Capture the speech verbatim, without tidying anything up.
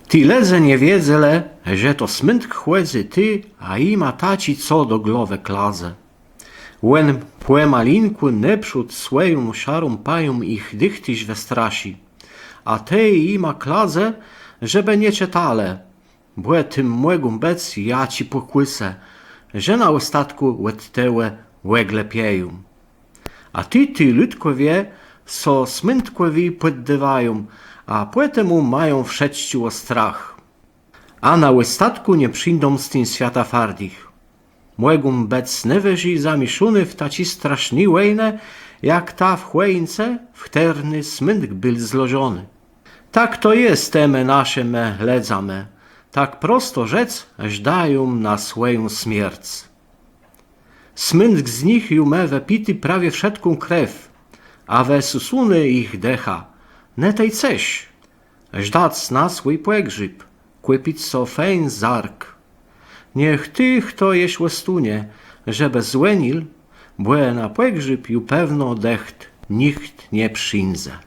Ti lëdze nie wiedzelë, że to Smãtk chòdzy tu, a jima taczé co do głowë kładze. Òn pòmalinkù nôprzód swòją szarą pają jich dichtich wëstraszi, a tej jima kładze, żebë nie czëtelë, bò tim mògą bëc jaczé pòkùsë, że na òstatkù òd tegò òglepieją. A ti, ti lëdkòwie sã Smãtkòwi pòddôwają, a pòtemù mają wszëtcë ò strach. A na òstatkù nie przińdą z tim swiata fardich. Mògą bëc nôwëżi zamiészóny w taczi straszny wòjnie, jak ta w chòjińce, w chtërny Smãtk béł złożony. Tak to je z tima naszima lëdzama. Tak prosto rzec, żdają na swòją smierc. Smãtk z nich ju mô wëpité prawie wszëtką krew, a wësësóné jich dëcha. Në tej cëż, żdac na swój pògrzéb, kùpic so fejn zark. Niech tu chto jesz òstónie, żebë zwònił, bò na pògrzéb ju pewno dëcht nicht nie przińdze.